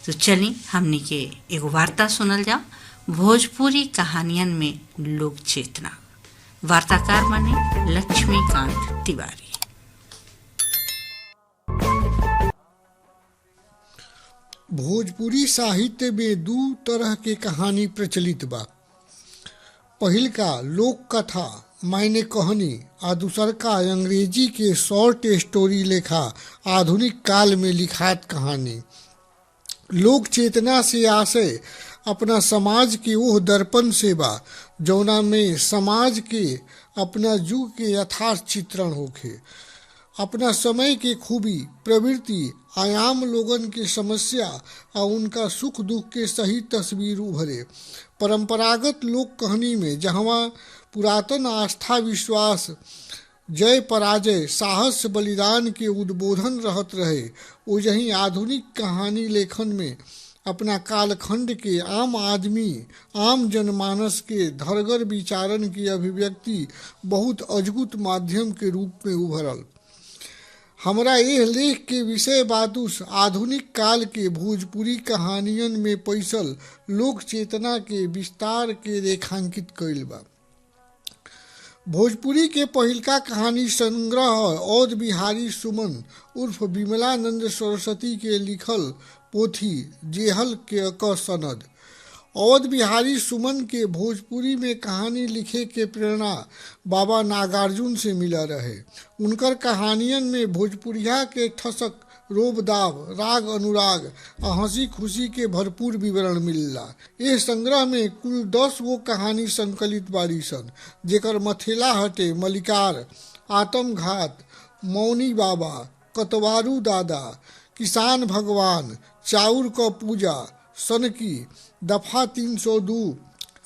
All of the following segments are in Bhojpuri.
तो चली हमनी के एगो वार्ता सुनल जाओ, भोजपुरी कहानियन में लोक चेतना। वार्ताकार बने लक्ष्मीकांत तिवारी। भोजपुरी साहित्य में दू तरह के कहानी प्रचलित बा। पहिलका लोक कथा मायने कहनी आ दूसरका अंग्रेजी के शॉर्ट स्टोरी लेखा आधुनिक काल में लिखात कहानी। लोक चेतना से आशय अपना समाज के ओह दर्पण से बा जौना में समाज के अपना युग के यथार्थ चित्रण होखे, अपना समय के खूबी प्रवृत्ति आयाम, लोगन के समस्या आ उनका सुख दुख के सही तस्वीर उभरे। परंपरागत लोक कहानी में जहवा पुरातन आस्था विश्वास, जय पराजय, साहस बलिदान के उद्बोधन रहत रहे, ओजही आधुनिक कहानी लेखन में अपना कालखंड के आम आदमी, आम जनमानस के धरगर विचारन की अभिव्यक्ति बहुत अजगुत माध्यम के रूप में उभरल। हमरा एह लेख के विषय बातुस आधुनिक काल के भोजपुरी कहानियन में पैसल लोक चेतना के विस्तार के रेखांकित कइल बा। भोजपुरी के पहिलका कहानी संग्रह औध बिहारी सुमन उर्फ विमलानंद सरस्वती के लिखल पोथी जेहल के क सनद। अवध बिहारी सुमन के भोजपुरी में कहानी लिखे के प्रेरणा बाबा नागार्जुन से मिला रहे। उनकर कहानियन में भोजपुरिया के ठसक, रोबदाब, राग अनुराग आ हंसी खुशी के भरपूर विवरण मिलला। एह संग्रह में कुल 10 गो कहानी संकलित बाड़ी सन, जेकर मथेला हटे मलिकार, आत्मघात, मौनी बाबा, कतवारू दादा, किसान भगवान, चाउर क पूजा, सनकी, दफा 302,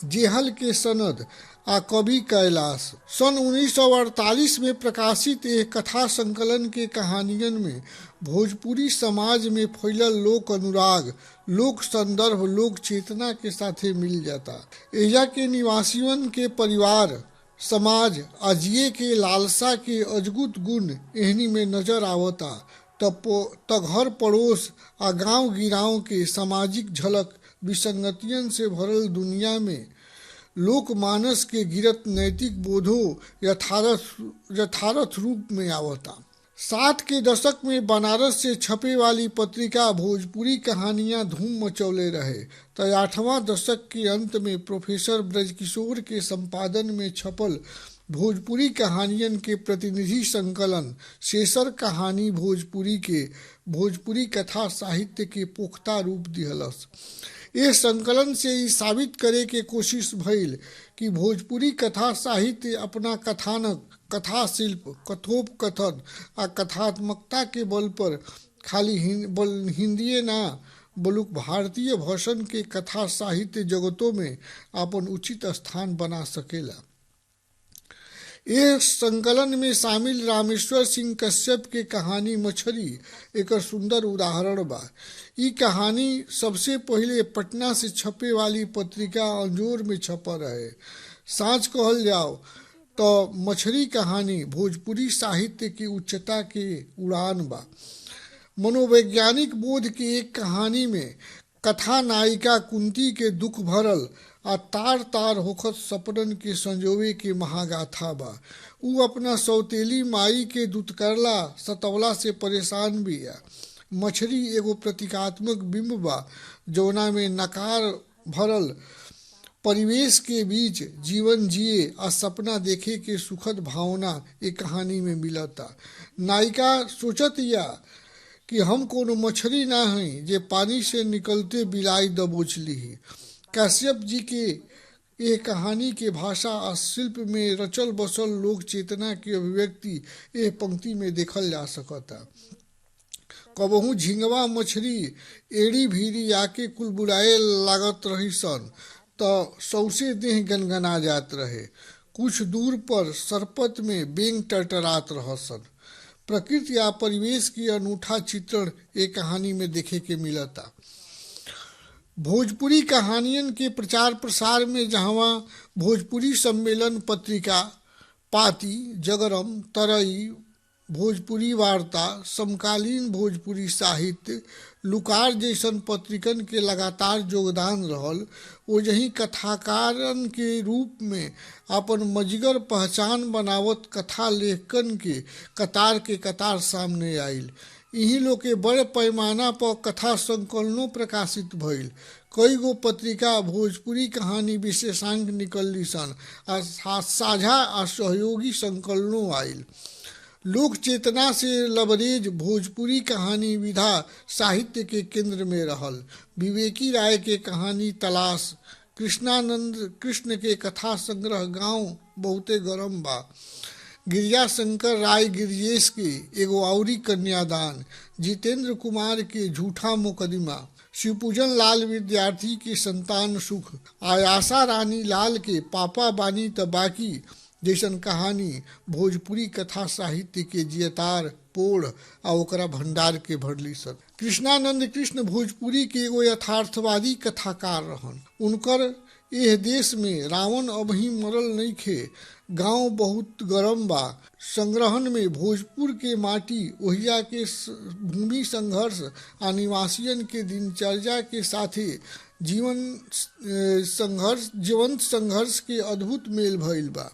जेहल के सनद आ कवि कैलाश। सन 1948 में प्रकाशित एक कथा संकलन के कहानियन में भोजपुरी समाज में फैलल लोक अनुराग, लोक संदर्भ, लोक चेतना के साथे मिल जाता। एजा के निवासियों के परिवार, समाज अजिए के लालसा के अजगुत गुण एहनी में नजर आवता त घर पड़ोस आ गांव गिराव के सामाजिक झलक, विसंगतियन से भरल दुनिया में लोकमानस के गिरत नैतिक बोधो यथार्थ यथार्थ रूप में आवता। 60 के दशक में बनारस से छपे वाली पत्रिका भोजपुरी कहानियां धूम मचौले रहे तो 8वां दशक के अंत में प्रोफेसर ब्रजकिशोर के संपादन में छपल भोजपुरी कहानियन के प्रतिनिधि संकलन शेषर कहानी भोजपुरी के भोजपुरी कथा साहित्य के पुख्ता रूप दिहलस। यह संकलन से ई साबित करे के कोशिश भइल कि भोजपुरी कथा साहित्य अपना कथानक, कथा शिल्प, कथोपकथन आ कथात्मकता के बल पर खाली हिंदीए ना बलुक भारतीय भाषण के कथा साहित्य जगतों में अपन उचित स्थान बना सकेला। एक संकलन में शामिल रामेश्वर सिंह कश्यप के कहानी मछरी एक सुंदर उदाहरण बा। ई कहानी सबसे पहले पटना से छपे वाली पत्रिका अंजोर में छपल रहे। साँच कहल जाओ तो मछरी कहानी भोजपुरी साहित्य की उच्चता के उड़ान बा। मनोवैज्ञानिक बोध के एक कहानी में कथा नायिका कुंती के दुख भरल आ तार तार होखत सपनन के संजोवे के महागाथा बा। उ अपना सौतेली माई के दुतकरला सतवला से परेशान बिया। मछरी एगो प्रतीकात्मक बिंब बा जौना में नकार भरल परिवेश के बीच जीवन जिए आ सपना देखे के सुखद भावना एक कहानी में मिलता। नायिका सोचत या कि हम कोनो मछली ना हई जे पानी से निकलते बिलाई दबोच ली। कश्यप जी के ये कहानी के भाषा आ शिल्प में रचल बसल लोक चेतना की अभिव्यक्ति एह पंक्ति में देखल जा सकता। कबहू झिंगवा मछली एड़ी भीड़ी आके कुल बुलाए लागत रही सन त सौसे देह गनगना जात रहे। कुछ दूर पर सरपत में बेंग टरटरात रहसन। प्रकृति या परिवेश की अनूठा चित्रण एक कहानी में देखे के मिलता। भोजपुरी कहानियन के प्रचार प्रसार में जहाँ भोजपुरी सम्मेलन पत्रिका, पाती, जगरम, तरई, भोजपुरी वार्ता, समकालीन भोजपुरी साहित्य, लुकार जैसन पत्रिकन के लगातार योगदान रहल, ओजही कथाकारन के रूप में अपन मजगर पहचान बनावत कथा लेखकन के कतार सामने आइल। इही लोग के बड़े पैमाना पर कथा संकलनों प्रकाशित भइल। कई गो पत्रिका भोजपुरी कहानी विशेषांक निकलली सन आ साझा आ सहयोगी संकलनों आइल। लोक चेतना से लबरेज भोजपुरी कहानी विधा साहित्य के केंद्र में रहल। विवेकी राय के कहानी तलाश, कृष्णानंद कृष्ण के कथा संग्रह गांव बहुते गरम बा, गिरिजा शंकर राय गिरिजेश के एगो औरी कन्यादान, जितेंद्र कुमार के झूठा मुकदमा, शिवपूजन लाल विद्यार्थी के संतान सुख, आयासा रानी लाल के पापा बानी त बाकी जैसन कहानी भोजपुरी कथा साहित्य के जियतार पोड़ आ ओकरा भंडार के भरली सन। कृष्णानंद कृष्ण भोजपुरी के एगो यथार्थवादी कथाकार रहन। उनकर एह देश में रावण अबही मरल नइखे, गांव बहुत गरम बा संग्रहण में भोजपुर के माटी, ओहिया के भूमि संघर्ष आ निवासियन के दिनचर्या के साथे जीवन संघर्ष जीवंत संघर्ष के अद्भुत मेल भइल बा।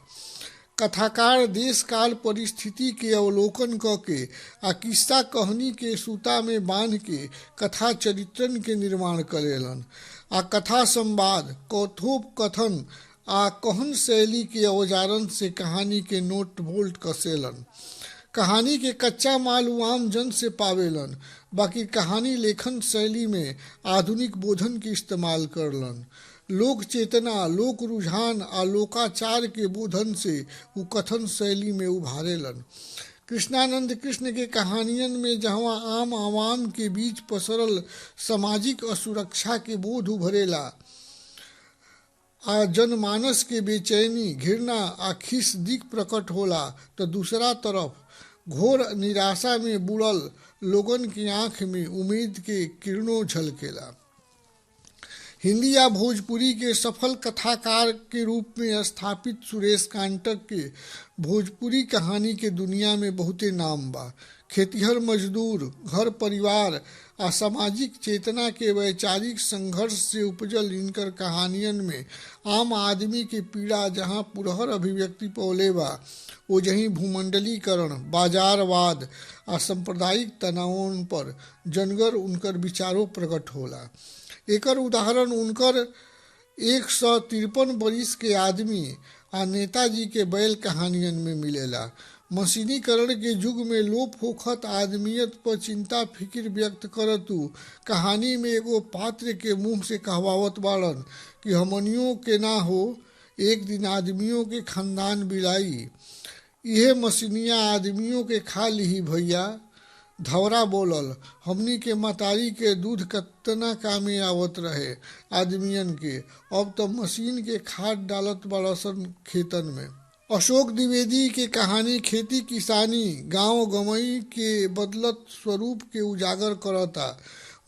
कथाकार देश काल परिस्थिति के अवलोकन क के आ किस्सा कहानी के सूता में बांध के कथा चरित्रन के निर्माण करेलन आ कथा संवाद, कथोपकथन आ कहन शैली के औजारन से कहानी के नोट बोल्ट कसेलन। कहानी के कच्चा माल उ आम जन से पावेलन, बाकी कहानी लेखन शैली में आधुनिक बोधन के इस्तेमाल करलन। लोक चेतना, लोक रुझान आ लोकाचार के बोधन से उ कथन शैली में उभारेलन। कृष्णानंद कृष्ण के कहानियन में जहाँ आम आवाम के बीच पसरल सामाजिक असुरक्षा के बोध उभरेला आ जनमानस के बेचैनी, घृणा आ खिस दिख प्रकट होला, तो दूसरा तरफ घोर निराशा में बुड़ल लोगन की आँख में उम्मीद के किरणों झलकेला। हिंदी या भोजपुरी के सफल कथाकार के रूप में स्थापित सुरेश कांटक के भोजपुरी कहानी के दुनिया में बहुते नाम बा। खेतिहर मजदूर, घर परिवार आ सामाजिक चेतना के वैचारिक संघर्ष से उपजल इनकर कहानियन में आम आदमी के पीड़ा जहाँ पुरहर अभिव्यक्ति पौले बा, ओजही भूमंडलीकरण, बाजारवाद आ सांप्रदायिक तनावन पर जनगर उनकर विचारों प्रकट होला। एकर उदाहरण उनकर 153 बरिस के आदमी आ नेताजी के बैल कहानियन में मिलेला। मशीनीकरण के युग में लोप होखत आदमियत पर चिंता फिक्र व्यक्त करतु कहानी में एगो पात्र के मुंह से कहवावत बाड़न कि हमनियों के ना हो एक दिन आदमियों के खानदान बिलाई, इहे मशीनिया आदमियों के खा लिही भैया। धवरा बोलल, हमनी के मतारी के दूध कतना कामे आवत रहे आदमियन के, अब तो मशीन के खाद डालत बड़सन खेतन में। अशोक द्विवेदी के कहानी खेती किसानी, गांव गंवई के बदलत स्वरूप के उजागर करता।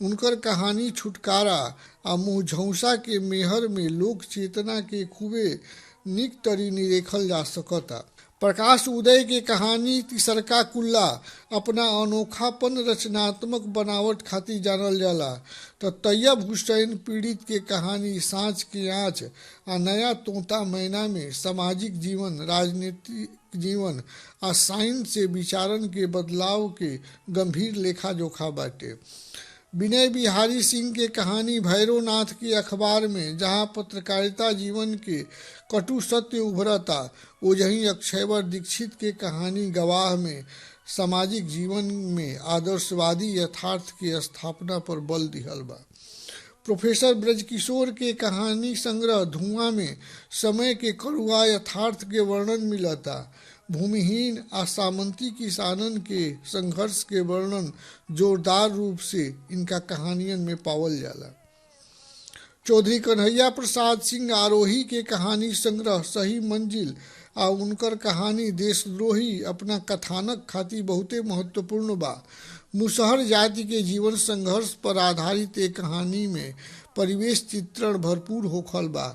उनकर कहानी छुटकारा आ मुँहझौसा के मेहर में लोक चेतना के खूबे निक तरी निरेखल जा सकता। प्रकाश उदय के कहानी तिसरका कुल्ला अपना अनोखापन रचनात्मक बनावट खातिर जानल जाला, तो तैयब हुसैन पीड़ित के कहानी साँच के आँच आ नया तोता मैना में सामाजिक जीवन, राजनीतिक जीवन आ साइंस से विचारन के बदलाव के गंभीर लेखा जोखा बाटे। विनय बिहारी सिंह के कहानी भैरवनाथ के अखबार में जहाँ पत्रकारिता जीवन के कटु सत्य उभरता, ओजही अक्षयवर दीक्षित के कहानी गवाह में सामाजिक जीवन में आदर्शवादी यथार्थ के स्थापना पर बल दिहल बा। प्रोफेसर ब्रजकिशोर के कहानी संग्रह धुआं में समय के कड़ुआ यथार्थ के वर्णन मिलता। भूमिहीन आ सामंती किसानन के संघर्ष के वर्णन जोरदार रूप से इनका कहानियन में पावल जाला। चौधरी कन्हैया प्रसाद सिंह आरोही के कहानी संग्रह सही मंजिल आ उनकर कहानी देशद्रोही अपना कथानक खातिर बहुते महत्वपूर्ण बा। मुसहर जाति के जीवन संघर्ष पर आधारित एक कहानी में परिवेश चित्रण भरपूर होखल बा।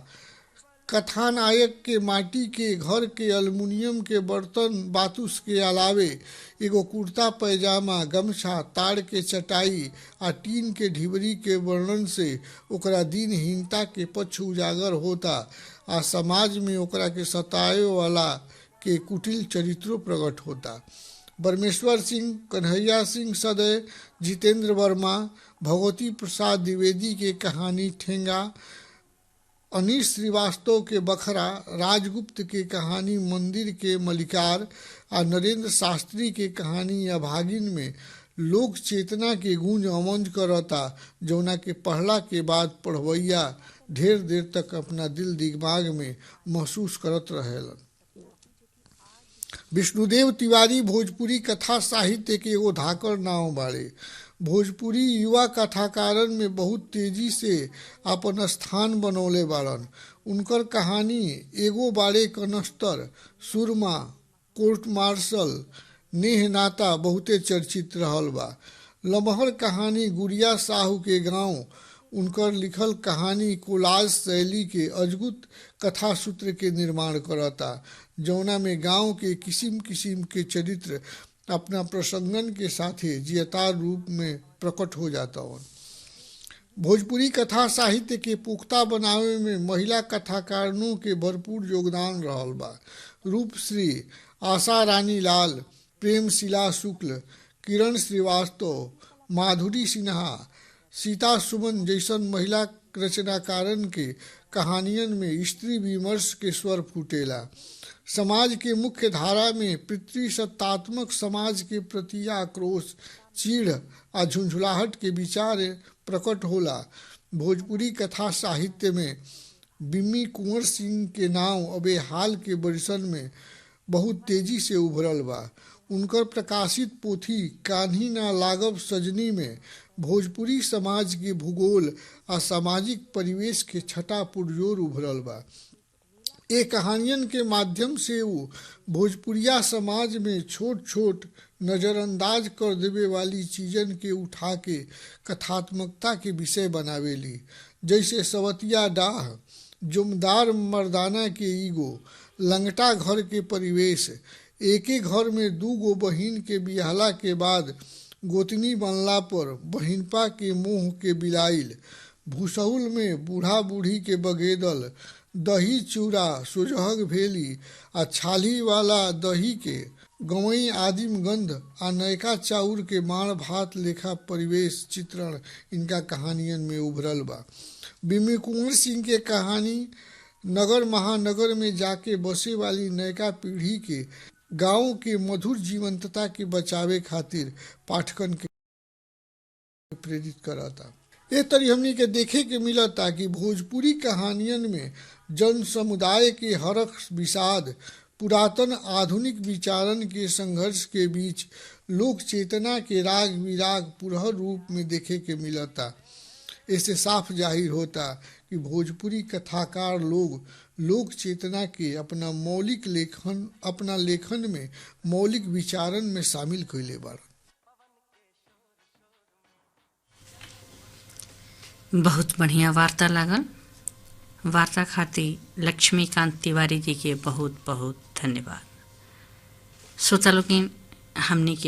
कथानायक के माटी के घर के अल्मुनियम के बर्तन बातुस के अलावे एगो कुर्ता पैजामा, गमछा, ताड़ के चटाई आ टीन के ढिबरी के वर्णन से ओकरा दीनहीनता के पक्ष उजागर होता आ समाज में ओकरा के सतावे वाला के कुटिल चरित्रों प्रकट होता। परमेश्वर सिंह, कन्हैया सिंह सदय, जितेंद्र वर्मा, भगवती प्रसाद द्विवेदी के कहानी ठेंगा, अनीश श्रीवास्तव के बखरा, राजगुप्त के कहानी मंदिर के मलिकार आ नरेंद्र शास्त्री के कहानी अभागिन में लोक चेतना के गूंज अमंज करता, जौना के पढ़ला के बाद पढ़वैया ढेर देर तक अपना दिल दिमाग में महसूस करत रहेलन। विष्णुदेव तिवारी भोजपुरी कथा साहित्य के एगो धाकड़ नाव बाड़े। भोजपुरी युवा कथाकारन में बहुत तेजी से अपन स्थान बनौले बाड़न। उनकर कहानी एगो बाड़े कनस्तर, सुरमा, कोर्ट मार्शल, नेह नाता बहुते चर्चित रहल बा। लमहर कहानी गुड़िया साहू के गांव उनकर लिखल कहानी कोलाज शैली के अजगुत कथा सूत्र के निर्माण करता, जौना में गांव के किसिम किसिम के चरित्र अपना प्रसंगन के साथे जियतार रूप में प्रकट हो जाता। भोजपुरी कथा साहित्य के पुख्ता बनावे में महिला कथाकारों के भरपूर योगदान रहल बा। रूपश्री, आशा रानी लाल, प्रेमशिला शुक्ल, किरण श्रीवास्तव, माधुरी सिन्हा, सीता सुमन जैसन महिला रचनाकारन के कहानियन में स्त्री विमर्श के स्वर फूटेला। समाज के मुख्य धारा में पितृसत्तात्मक समाज के प्रति आक्रोश, चीढ़ आ झुंझुलाहट के विचार प्रकट होला। भोजपुरी कथा साहित्य में बिम्मी कुंवर सिंह के नाव अबे हाल के बरिसन में बहुत तेजी से उभरल बा। उनकर प्रकाशित पोथी कान्ही ना लागब सजनी में भोजपुरी समाज के भूगोल आ सामाजिक परिवेश के छटा पुरजोर उभरल बा। ए कहानियन के माध्यम से वो भोजपुरिया समाज में छोट छोट नज़रअंदाज कर देवे वाली चीजन के उठा के कथात्मकता के विषय बनावेली, जैसे सवतिया डाह, जुमदार मर्दाना के ईगो, लंगटा घर के परिवेश, एके घर में दू गो बहिन के बियाहला के बाद गोतनी बनला पर बहिनपा के मोह के बिलाइल, भूसौल में बूढ़ा बूढ़ी के बगेदल, दही चूड़ा सोजहग भेली आ छाली वाला दही के गवई आदिम गंध आ नयका चाउर के माड़ भात लेखा परिवेश चित्रण इनका कहानियन में उभरल बा। बिम्मी कुंवर सिंह के कहानी नगर महानगर में जाके बसे वाली नयका पीढ़ी के गांव के मधुर जीवंतता के बचावे खातिर पाठकन के प्रेरित करता। ए तरी हमनी के देखे के मिलता कि भोजपुरी कहानियन में जन समुदाय के हरख विषाद, पुरातन आधुनिक विचारन के संघर्ष के बीच लोक चेतना के राग विराग पुरहर रूप में देखे के मिलता। इससे साफ जाहिर होता कि भोजपुरी कथाकार लोग लोक चेतना के अपना मौलिक लेखन अपना लेखन में मौलिक विचारन में शामिल कैले बारन। बहुत बढ़िया वार्ता लागल। वार्ता खातिर लक्ष्मीकांत तिवारी जी के बहुत बहुत धन्यवाद। श्रोता लोगिन, हमनी के